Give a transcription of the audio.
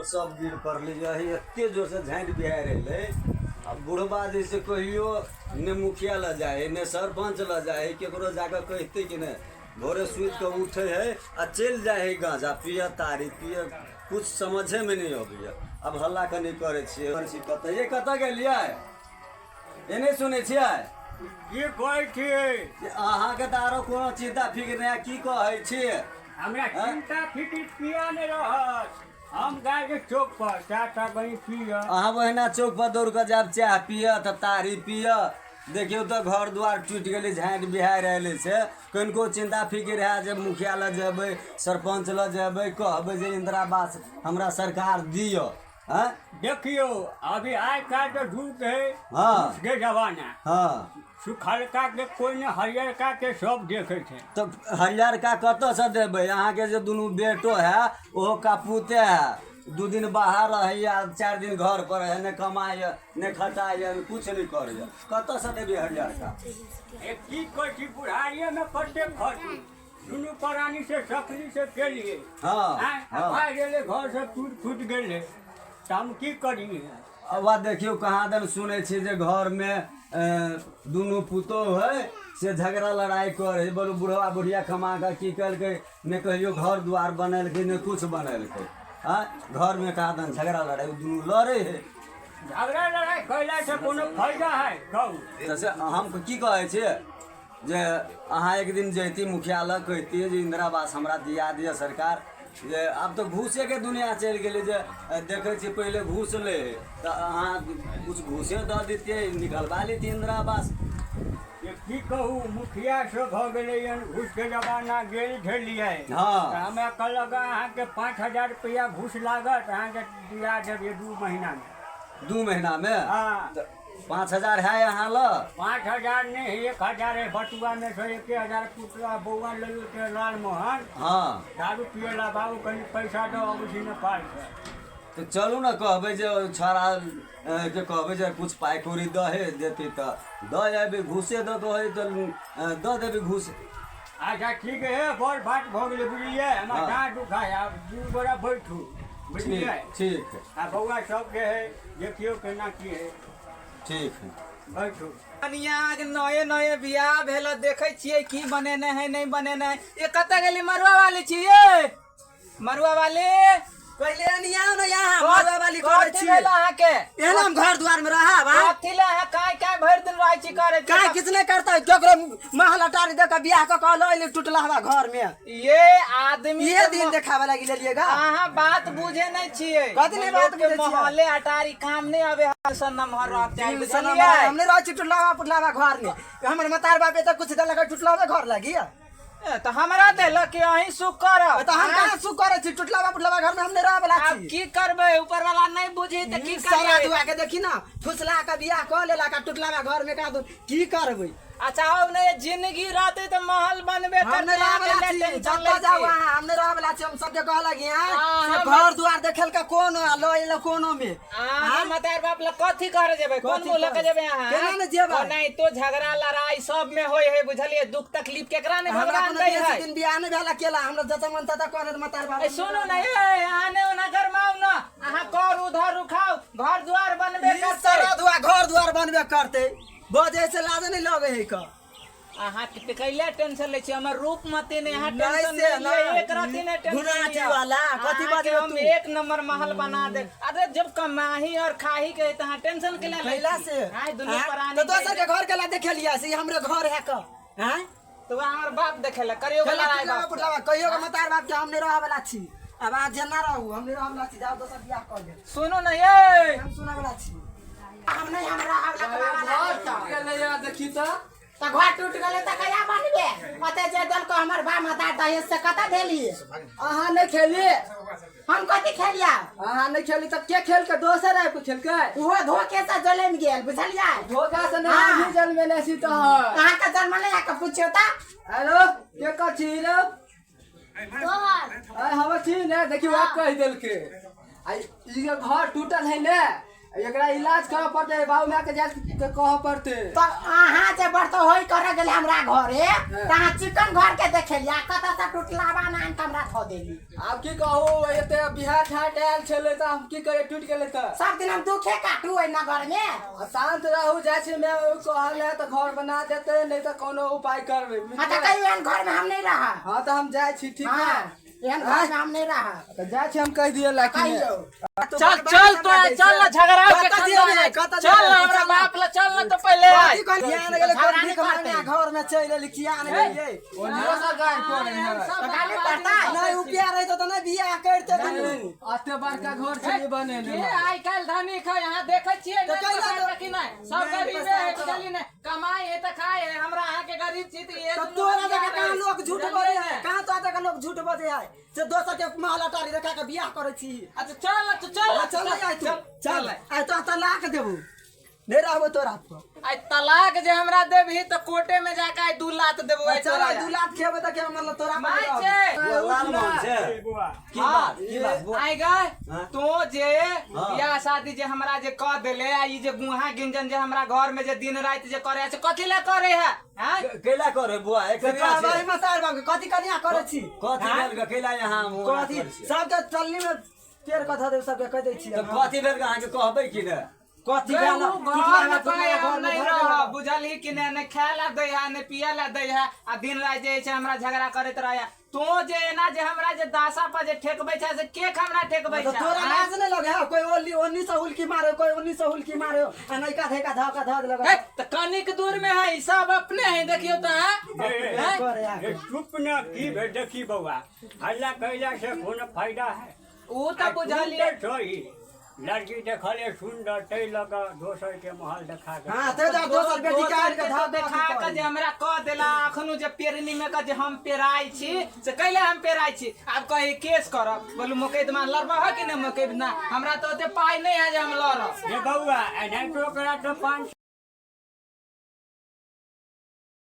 महल सब गिर पड़लै। यही एते जोर से झाँटि बिहाड़ि एलै। आ बुढ़बा जे से कहियो ने मुखिया लग जाइ है, ने सरपंच लग जाइ है, केकरो जाकऽ कहितै कि नहि। भोरे सुति कऽ उठै है आ चलि जाइ है गाँजा पियऽ, तारी पियऽ, कुछ समझेमे नहि अबैए। आब हल्ला कनि करै छियै। कतऽ ये, कतऽ गेलियै? ये नहि सुनै छियै? की कहै छियै? अहाँके तऽ आरो कोनो चिन्ता फिक्र नहि है, की कहै छियै? हमरा आँय? चिन्ता फिक्र किया नहि रहत? हम गाय के चौक पर चाह ताह कहीं पिय। अहाँ ओहिना चौक पर दौड़ कऽ जायब, चाह पिय तऽ तारी पिय। देखियौ तऽ घर दुआर टूटि गेलै, झाँटि बिहाड़ि अयलै, से कनिको चिन्ता फिक्र है जे मुखिया लग जेबै, सरपञ्च लग जेबै, कहबै जे इन्दिरा आवास हमरा सरकार दिअ? आँय? देखियौ, अभी आइ काल्हि के युग है के जमाना। सुखलका के कोइ नहि, हरियरका के सब देखै छै। तऽ हरियरका कतऽसँ देबै? अहाँके जे दुनू बेटो है, ओहो कपूते है। 2 दिन बाहर रहैया, 4 दिन घर पर है। नहि कमाइए, नहि खटाइए, कुछ नहि करैए। कतऽसँ देबै हरियरका? ए, की कहै छी, बुढ़ारिएमे कते खर्च दुनू प्राणी से सकली से केलिए। आँय, भागि गेलै घर से, टूट फूटि गेलै तऽ हम की करियै? अब देखियौ, कहाँ दन सुनै छियै जे घरमे दुनू पुतोह है से झगड़ा लड़ाइ करै है। बोलू, बुढ़वा बुढ़िया कमा कऽ की केलकै? ने कहियो घर दुआर बनेलकै, ने कुछ बनेलकै। आँय, घरमे कहाँ दन झगड़ा लड़ाइ दुनू लड़ै है। झगड़ा लड़ाइ कैला से कोनो फायदा है, कहू? तऽ से हम की कहै छियै जे अहाँ एक दिन जैती मुखिया लग, कहितियै जे इन्दिरा आवास हमरा दिया दिअ सरकार। जे आब तऽ घूसेके दुनिया चलि गेलै, जे देखै छियै पहिले घूस लै हइ, तऽ अहाँ कुछ घूसे दऽ दितियै, निकलबा लेतियै इन्दिरा आवास। ये की कहू, मुखिया से भऽ गेलै हन, घूसके जमाना गेल झेलियै। तऽ हमरा कहलक, अहाँके 5000 रुपैआ घूस लागत, अहाँके दिया देबै 2 महीनामे। 2 महीनामे? हँ। तऽ 5000 है अहाँ लग? 5000 नहि है, 1000 है। बटुआमे से 1000 पुतला बौआ लेलू ते लाल मोहन। दारू पियला, बाबू कनि पैसा दऽ, अबै छी नेपालसँ। तऽ चलू ने, कहबै जे छौड़ा के कहबै जे कुछ पाइ कौड़ी दहे देतै तऽ दऽ अयबै। घूसे दऽ कहै तऽ दऽ देबै घूस। अच्छा, ठीक है, बड़ बात भऽ गेलै, बुझलियै? हमरा डाँट दुखाय, आब दू गोरा बैठू, बुझलियै? ठीक। आ बौआ सबके है, देखियौ केना की है। ठीक है। बैठू। कनिया के नये नये बियाह भेल, देखै छियै की बनेने है, नहीं बनेने है। ये कतऽ गेली मरुआ वाली छियै, मरुआ वाली? पहिले अनिया ने यहाँ मरुआ वाली करै कथी छी। भेल अहाँके? एहन हम घर द्वार में रहब आ? कथी ले अहाँ काय काय भरि दिन रहै छी करै छी? काय किछ नहीं करता। केकरो महल अटारी दे के बियाह क के लऽ एली टूटला हवा घर में। ये आदमी ये के दिन देखावे लागी लेलिएगा। अहाँ बात बुझे नहीं छियै। कथी नहीं बात लोग के बुझै छियै? महले अटारी काम नहीं आवे है, सन नमहर रहक चाही, दिन सन बुझलियै? हम नहीं रहै छी टूटलावा पुटलावा घर में। हमर मतार बाप तऽ कुछ देलक टूटलावा घर लागी। ए, तऽ हमरा देलक कि अहीं सुख करब। तऽ हम कहाँ सुख करै छी? टूटलावा पुटलावा घर में हम नहीं रहै वाला आब छी। की करबै? ऊपर वाला नहीं बुझी तऽ की सारा करबै? दुआ के देखी ना, फुसला के बियाह कऽ लेला का टूटलावा घर में का दू, की करबै? अच्छा, अब नहीं जिंदगी रहते तऽ महल बनबे हम करतै। नहीं रहै अहाँके वाला ले छी। टेंशन जतऽ लै जाउ छी। अहाँ, हम नहीं रहै वाला छी। हम सबके कहऽ लगी हाँ, से घर दुआर देखेल के कोन आ लऽ एलो कोनो में। अहाँ मतार बाप लग कथी करे जेबै? कोन कथी मुँह लऽ के करे? जेबै अहाँ? केना ने जेबै? ओनाहितो झगड़ा लड़ाई सब में होय है, बुझलियै? दुख तकलीफ केकरा ने हमरा भगवान कोनो दै बेसी है। दिन बियाह नहीं भेल अकेला, हमरा जतऽ मन ततऽ करे मतार बाप। ए, सुनू ने, ए, अहाँ ने ओना गरमाउ न, अहाँ कर उधर उखाउ, घर दुआर बनबे ई करतै। सारा दुआ घर दुआर बनबे करतै, बजै से लाज नहीं लगे है का? अहाँ के कैले टेंशन लै छी? हमर रूप मती ने अहाँ नहीं टेंशन से नहीं लिअ, नहीं। एक रति ने टेंशन गुनाठी लिअ। वाला, कथी अहाँके बजबै हम तू? एक नंबर महल बना दे। अरे, जब कमाही और खाही के है त अहाँ टेंशन के लै कैला छी? से? आँय, दुनू आँय? प्राणी तो दोसर के घर के ला देखेलिया से ई हमरे घर है का? आँय? तो वह हमर बाप देखेला करियो कैला लड़ाई टुटलावा बाप से। पुटलावा कहियो के मतार बाप के हम नहीं रहै वाला छी। अब आज जेना रहू, हम नहीं रहै वाला छी। जाओ, दोसर बियाह कर ले। सुनू ने ये। हम सुनै वाला छी, हम नहीं, हम रहै वाला टूट गेलै या देखी तऽ। तऽ घर टूट गेलै तऽ कहिया बनबे? ओते जे देलको हमर बा माता दहेज से कतऽ देली? अहाँ नहि खेली? हम कथी खेलिया? अहाँ नहि खेली तऽ के खेलकै? दोसर आबि कऽ खेलकै? ओहो धोखे से जलमि गेल, बुझलियै? धोखा से नहि। हाँ। हमही जन्मेने छी तहन। अहाँके जन्म नहि आके पुछियौ तऽ। हेलो, के कर छी रे? तोहर। आय, हमर छी ने, देखी, वह कहि देलकै। आ ई जे घर टूटल है ने, एकरा इलाज करऽ पड़तै, बाबू माय के जाय के कहऽ पड़तै। तऽ अहाँ जे बर्त होई करे गेले हमरा घरे, तऽ अहाँ चिकन घर के देखेलियै, कतऽ से टुटलावा आनि के हमरा थऽ देली। आब की कहू, एते बिहार ठाट आयल छलै तऽ हम की करियै, टूटि गेलै तऽ। सब दिन हम दुखे काटू एहि नगर में। आ शांत रहू, जाइ छी मैं कहल है तऽ घर बना देतै, नहि तऽ कोनो उपाय करबै। हाँ तऽ कहियो एहन घर में हम नहीं रहब। हाँ तऽ हम जाइ छी, ठीक हाँ है? एहन घर में हम नहीं रहब। तऽ जाइ छी, हम कहि दियै ला कि नहि। कहियो। चल चल तो चल ना, झगड़ा के कतऽ खानदान जेबै? है। कतऽ चल ना जेबै? हमरा बाप ला चल ना तो पहले आय। कथी कहलियै? किया नहि गेलै? झगड़ा कोन नहि भीख मांगे करतै। घर में चलि एली, किया नहि गेलियै? ओनियो से गारि पड़ै है। तऽ गाली पड़तै। नहि रुपया रहितौ तऽ नहि बियाह करिते दुनू। एते बड़का घर छलै बनेने। के आइ काल्हि धनिक है? यहाँ देखै छियै तऽ नहि कैला पसार तऽ- कि नहि? सब गरीबे है, बुझलियै ने? कमाई है तऽ खाय है। हमरा अहाँके गरीब छी तऽ इहे तऽ दुनू तोरा बतिया जकाँ कहाँ रहै। लोक झूठ बुझलियै बजै ने? है? कहाँ तोरा जकाँ लोक झूठ बजै है से दोसर के महल अटारी देखा के बियाह करै छी? अच्छा चल ना, तू चल ना, चल आइ तू चल चल आइ, तोरा तलाक देबू, नहि रहबो तोरा पर। आइ तलाक जे हमरा देबही तऽ कोर्टे में जाके आइ 2 लात देबो आइ चल तोरा। आइ 2 लाख खेबै तऽ के मतलब तोरा पर माय रहबो। छै। बुआ लाल मोहन छै। बौआ। की बात, की बात बुआ? आइ गए हाँ? तो जे हाँ। बियाह शादी जे हमरा जे कह देले, आ ई जे गुहा गिंजन जे हमरा घर में जे दिन राति जे करे है से कथी ले करे है? हैं? कैला करे बुआ? से एकर कहबै मसार बाबू के, कथी कनिया करै छी? कथी भेल गे? कैला यहाँ हम ओना कथी करै छियै? सबके चलनी में पेड़ कऽ धऽ देब सबके, कहि दै छियै। तऽ कथी भेल गे? अहाँके कहबै कि ने? कथी गए, भेल? उ घर में कहे हम नहीं रहब, बुझलही कि नहि? नहि खाय ला दै है, नहि पिए ला दै है, आ दिन राति जे छै हमरा झगड़ा करैत रहै। तो जे एना जे हमरा जे दासा पर जे ठेकबै छै से के हमरा ठेकबै तऽ छै? तोरा आँय? लाज नहि लगे है? कोई ओली ओन्नी से हुलकी मारे, कोई ओन्नी से हुलकी मारे, आ नैका धैका धऽ कऽ धऽ देलक। हे, तऽ कनिक दूर में है, ई सब अपने है, देखियौ तऽ हैं? हैं? करे आके। ए, चुप न, की भेल? देखी बौआ, हल्ला कैला से कोनो फायदा है? उ तऽ बुझलियै। सुन्दर सही लड़की देखले सुन्दर, तै लऽ कऽ दोसर के महल देखा के। हाँ ते जा दोसर बेटी के आनि के दोसर के धऽ तो देखा के जे हमरा कह देला, अखनो जे पेरनी में के जे हम पेराइ छी से कैले हम पेराइ छी? आब कही केस करब, बोलू मोकदमा लड़बह कि नहि? मोकदमा हमरा तऽ ओते पाइ नहि है जे हम लड़ब। जे बौआ, एनाहितो ओकरा तऽ 5